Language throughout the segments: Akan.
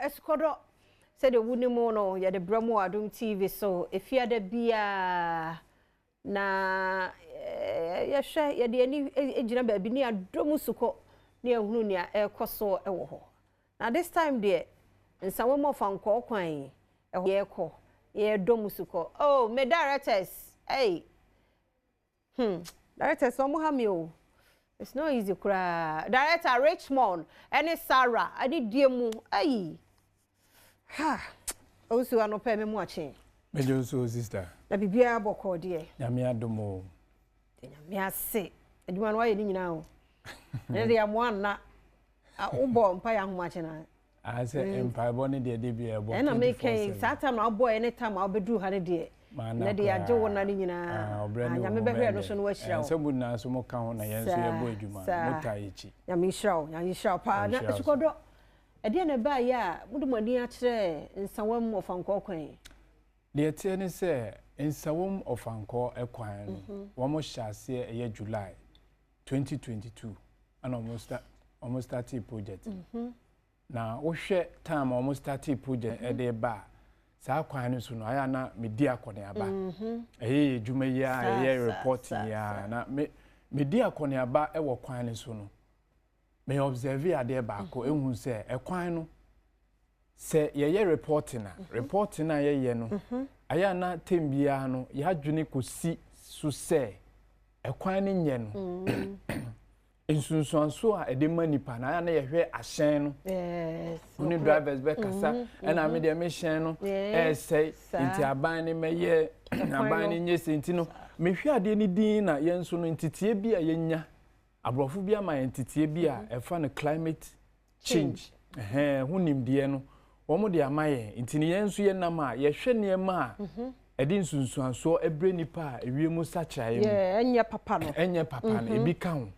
Esukɔdɔ, sɛdeɛ wonim no, yɛde brɛ mu wɔ Adom TV so efiada biara na yɛhwɛ yɛde ani gyina baabi ne adom sukɔ ne yɛhunu nea ɛrekɔ so wɔ hɔ. Na this time deɛ, Nsawam Ɔfankɔɔ kwan yi, ɛhɔ yɛrekɔ, yɛredɔ mu sukɔ. Oh, me directors, hey! Directors, ɔmo ha mi o. It's not easy koraa. Director Richmond ɛne Sarah ɛne die mu, ayi. Ha! Owusu anɔpɛ me mu akye. Megye nso, sister. Na biribiara bɔkɔɔ deɛ? Nyame adom o. Nyame ase. Adwuma no wayɛ ne nyinaa o. Ɛne deɛ amoa nna. Wobɔ mpa yɛ ahomakye na. Ah, sɛ mpaebɔ ne deɛ de bi ɛbɔ. Ɛna meka yi, saa time na wabɔ ɛne time a wobɛduru ha ne deɛ. Na deɛ agye wo na ne nyinaa. Nyame bɛhwɛ no so no wahyira wo. Sɛ mo nyinaa so mo ka ho na yɛn nso yɛbɔ adwuma. Mo taa yɛkyi. Nyame nhyira wo. Nyame nhyira wo paa. Na Esukɔdɔ, ɛdeɛ na ɛbaa yɛ a mode mo ani akyerɛ Nsawam Ɔfankɔɔ kwan yi? Deɛ ɛteɛ ne sɛ Nsawam Ɔfankɔɔ kwan no, wɔn hyɛ aseɛ ɛyɛ July 2022 ɛna wɔn start wɔn startee project no. Na wohwɛ time a wɔn startee project ɛde ba a, saa kwan no so no ayɛ na medi akɔneaba. Ɛyɛ yɛ adwuma yi a ɛyɛ reporting yi a na me medi akɔneaba ɛwɔ kwan no so no, me observe adeɛ baako ehu sɛ ɛkwan no, sɛ yɛyɛ reporting a, reporting a yɛyɛ no ayɛ a na tem biara no yɛadwene kɔsi so sɛ ɛkwan no nyɛ no, nsunsuanso a ɛde ma nipa na ayɛ na yɛhwɛ ahyɛn no ne drivers bɛkasa, ɛna me deɛ me hyɛn no ɛresɛe, nti aban ne mɛyɛ aban ne nyɛ sɛ. Nti no mehwɛ adeɛ no din na yɛn nso no nteteɛ bi a yɛnya, aborɔfo bi ama yɛn nteteɛ bi a ɛfa no climate change ɛhɛn ho nimdeɛ no wɔn de ama yɛn. Nti ne yɛn nso yɛnam a yɛhwɛ nneɛma a ɛde nsunsuansoɔ ɛbrɛ nipa a ewiem sakyeraeɛ mu. Ɛnyɛ papa no. Ɛnyɛ papa no, ebi ka ho.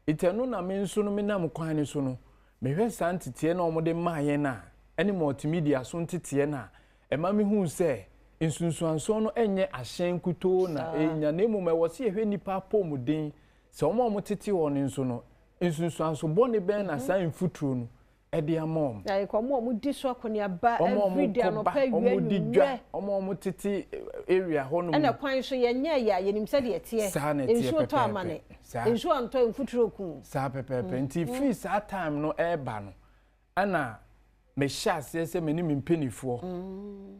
Nti ɛno na me nso no menam kwan no so no mehwɛ saa nteteɛ na wɔde maa yɛn a ɛne multimedia so nteteɛ no a ɛma mehu sɛ nsunsuansoɔ no ɛnyɛ ahyɛn kutoo na ɛnya, na mmom ɛwɔ sɛ yɛhwɛ nipa apɔmuden, sɛ wɔn a wɔtete hɔ no nso no nsunsuanso bɔne bɛn na saa mfuturo no ɛde ama wɔn. Na yɛ kɔ ɔmo a ɔmo di so akɔneaba everyday, anɔpa, awia, anwummerɛ. Ɔmo a ɔmo tete area hɔ nom. Ɛna kwan so yɛnyɛ yɛ a yɛnim sɛdeɛ ɛteɛ. Saa na ɛteɛ. Nsuo tɔ amane. Nsuo antɔ, mfuturo kum. Saa pɛpɛɛpɛ. Nti firi saa time no ɛreba no, ɛna mehyɛ aseɛ sɛ me ne me mpanimfoɔ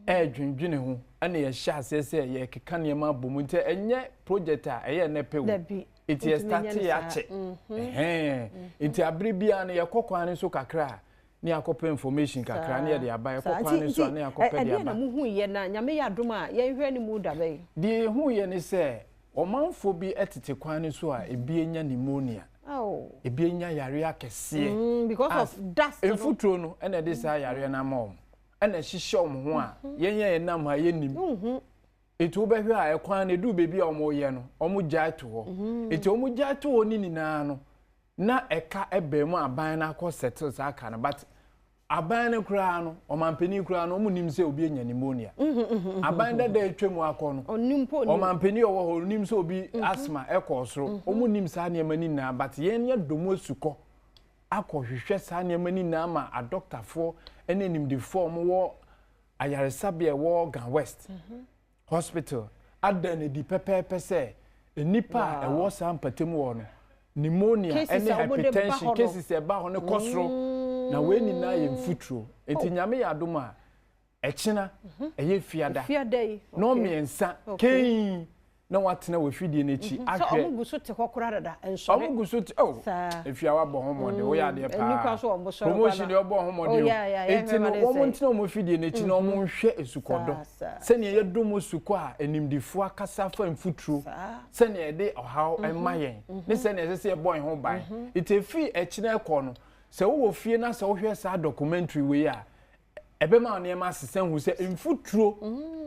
ɛredwendwene ho, ɛna yɛhyɛ aseɛ sɛ yɛrekeka nneɛma abɔ mu. Nti ɛnyɛ project a ɛyɛ nnɛ pɛ o. Nti yɛ start yɛ akyɛ ɛhɛn. Nti abere biara no yɛkɔ kwan no so kakra a ne yɛakɔpɛ information kakra ne yɛde aba, yɛkɔ kwan no so a ne yɛakɔpɛ de aba. Ɛdeɛ na muhu yɛ na Nyame yɛ adom a yɛnhwɛ ne mu da bɛyi? Deɛ yɛhu yɛ ne sɛ ɔmanfoɔ bi tete kwan no so a ebi anya pneumonia, ebi anya yareɛ akɛseɛ because of dust. Mfuturo no ɛna ɛde saa yareɛ no ama wɔn, ɛna ɛhyehyɛ wɔn ho a yɛn yɛn nam ha yɛnim. Nti wobɛhwɛ a ɛkwan no ɛduru baabi a wɔyɛ no, wɔn gyae to hɔ. Nti wɔn gyae to hɔ ne nyinaa no na ɛka ɛbɛn mu aban no akɔ settle saa ka no, but aban no koraa no, ɔmampanin koraa no, wɔn nim sɛ obi anya pneumonia. Aban dada atwa mu akɔ no, ɔmampanin ɔwɔ hɔ onim sɛ obi asthma ɛkɔɔ soro. Wɔn nim saa nneɛma no nyinaa, but yɛn yɛ dɔm asukɔ akɔhwehwɛ saa nneɛma no nyinaa ma adɔktafoɔ ne nimdefoɔ a wɔwɔ ayaresabea ɛwɔ Ga West Hospital ada no adi pɛpɛɛpɛ sɛ nnipa a ɛwɔ saa mpatamu hɔ no, pneumonia ne hypertension cases ɛba hɔ no kɔ soro, na wei nyinaa yɛ mfuturo. Nti Nyame yɛ adom a ɛkyena ɛyɛ fiada na ɔmmiɛnsa kɛn na watena wɔ afidie no akyi ahwɛ. Sɛ ɔmo gu so te hɔ koraa dada nsɔre. Ɔmo gu so te, oh, efia wabɔ ho mmɔden, woyɛ adeɛ paa. Promotion deɛ ɔbɔ ho mmɔden o. Eti no wɔn ntena wɔn afidie no akyi na wɔn nhwɛ esukɔdɔ. Sɛnea yɛdɔ mu sukɔ a animdefoɔ akasa fa mfuturo, sɛnea yɛde ɔhaw ma yɛn ne sɛnea ɛsɛ sɛ yɛbɔ yɛn ho ban. Eti efi ɛkyena ɛkɔ no, sɛ wowɔ fie na sɛ wohwɛ saa documentary wei a, ɛbɛma nneɛma asesa hu sɛ mfuturo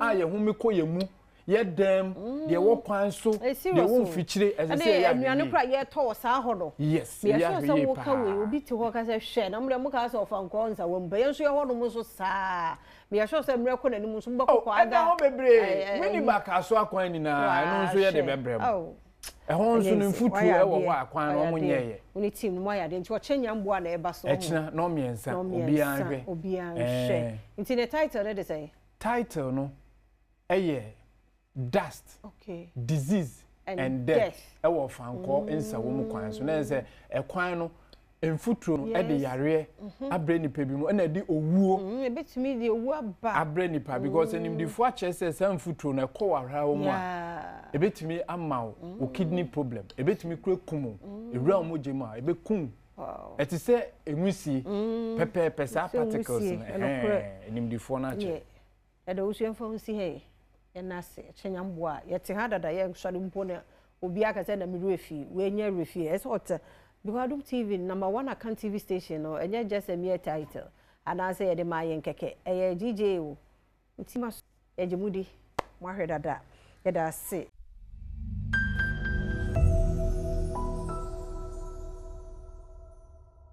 a yɛhome kɔ yɛn mu, yɛ dɛm, deɛ ɛwɔ kwan so, deɛ ɛwɔ mfikyire, ɛsɛ sɛ yɛyɛ ahwɛ yie. Nnuane kora yɛtɔ wɔ saa hɔ no. Yes, yɛyɛ ahwɛ yie paa. Sɛ woka wei, obi te hɔ ka sɛ hwɛ na mo deɛ mo ka sɛ ɔfa nkɔɔ nsa wɔ mu pɛ, yɛn nso yɛ hɔ nom nso saa. Meyɛ sure sɛ mmerɛ kɔ n'anim nso mobɛkɔ kɔ ada. Ɛda hɔ bebree. Winneba Kasoa kwan nyinaa, ɛno nso yɛde bɛbrɛ mo. Ɛhɔ nso no mfuturo ɛwɔ hɔ a kwan no wɔn nyɛɛyɛ. Wo ne team no mo ayɛ adeɛ nti ɔkyɛ nyamboa na ɛba so. Ɛkyina nɔmmiɛnsa obiara nhwɛ. Obiara nhwɛ. Nti ne title no de sɛn? Title no ɛyɛ dust, okay. Disease and death ɛwɔ Fankɔ Nsawam kwan so. Na ɛyɛ sɛ ɛkwan no mfuturo no ɛde yareɛ abrɛ nipa bi mu, ɛna ɛde owuo Ebetumi de owu aba. Abrɛ nipa, because animdifoɔ akyerɛ sɛ saa mfuturo no ɛkɔ wɔ ahrawa mu a, ebetumi ama wo wo kidney problem, ebetumi kura kum wo, ewura wo mogya mu a, ebekum. Ɛte sɛ enwusie pɛpɛɛpɛ, saa particles no, ɛhɛn, animdifoɔ no akyerɛ. Ɛda wo so yɛmfa wo nsi ha yi. Yɛna ase ɛkyɛ nyamboa a yɛte ha dada, yɛnsɔre mpo na obi aka sɛ na mewerɛ fi wɔanya werɛ fi. Ɛsɛ ɔte because Adom TV, number one Akan TV station no, ɛnyɛ just a mere title anaasɛ yɛde maa yɛn kɛkɛ. Ɛyɛ GJ o, nti ma so yɛgye mu di mo ahwɛ dada. Yɛda ase.